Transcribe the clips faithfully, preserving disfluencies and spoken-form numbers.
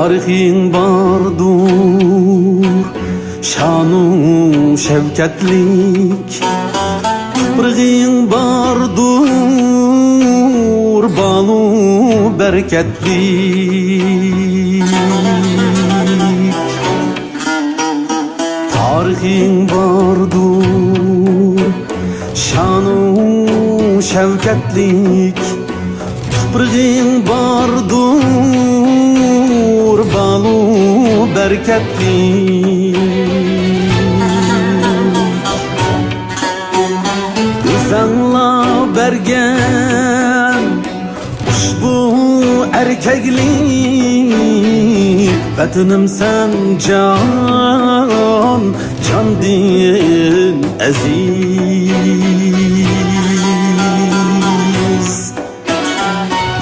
تارىخىڭ باردۇر شانۇ شەۋكەتلىك، تۇپرىقىڭ باردۇر بالۇ بەرىكەتلىك. تارىخىڭ باردۇر شانۇ شەۋكەتلىك، تۇپرىقىڭ باردۇر بالۇ بەرىكەتلىك. ئۆزەڭلا بەرگەن ئۇشبۇ ئەركەكلىك، ۋەتىنىم سەن جان، جاندىن ئەزىز.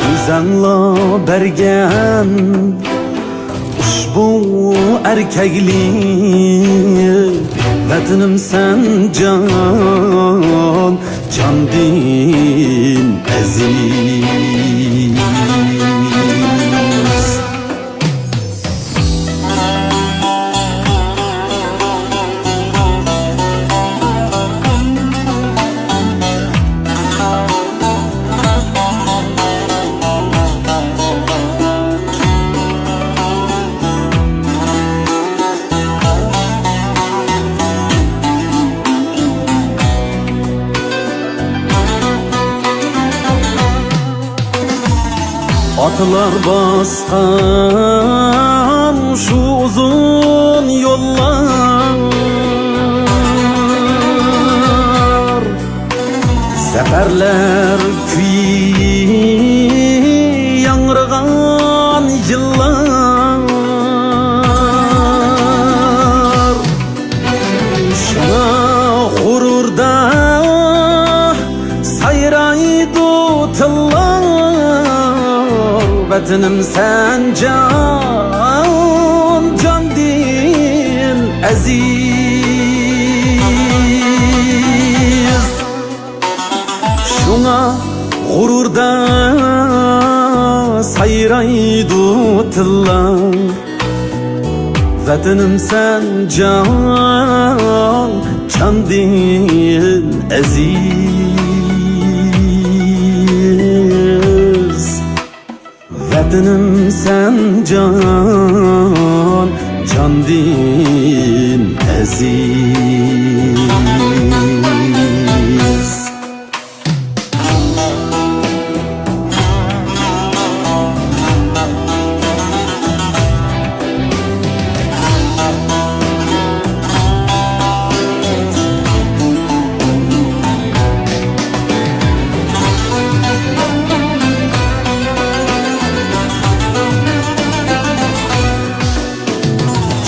ئۆزەڭلا بەرگەن ئۇشبۇ ئەركەكلىك، ۋەتىنىم سەن جان، جاندىن ئەزىز. ئاتىلار باسقان شۇ ئۇزۇن يوللار، زەپەرلەر كۈيى ياڭرىغان يىللار. شۇڭا غۇرۇردا سايرايدۇ تىللار، ۋەتىنىم سەن جان، جاندىن ئەزىز. شۇڭا غۇرۇردا سايرايدۇ تىللار، ۋەتىنىم سەن جان، جاندىن ئەزىز. ۋەتىنىم سەن جان، جاندىن ئەزىز.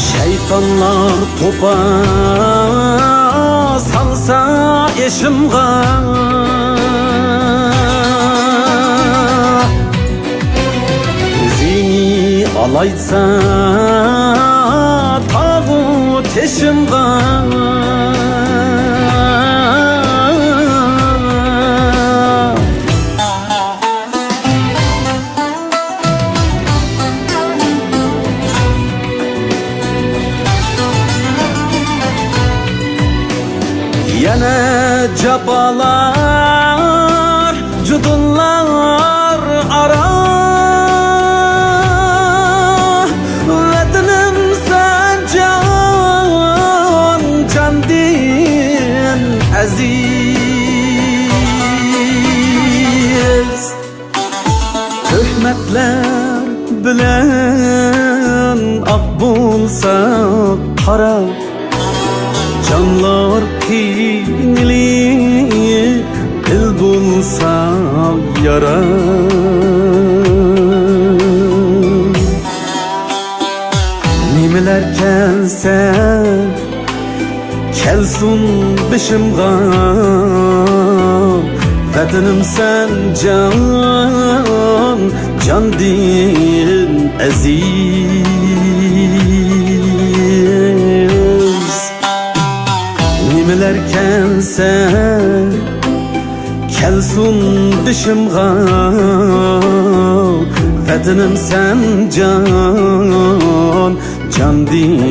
شەيتانلار توپا سالسا ئېشىمغا، ئۆزىنى ئالايتسا تاغۇ تېشىمغا. يەنە جاپالار، جۇدۇنلار ئارا، ۋەتىنىم سەن جان، جاندىن ئەزىز. تۆھمەتلەر بىلەن ئاق بولسا قارا، جانلار قىينىلىپ دىل بولسا يارا. نېمىلەر كەلسە كەلسۇن بېشىمغا، ۋەتىنىم سەن جان، جاندىن ئەزىز. نېمىلەر كەلسە كەلسۇن بېشىمغا، ۋەتىنىم سەن جان، جاندىن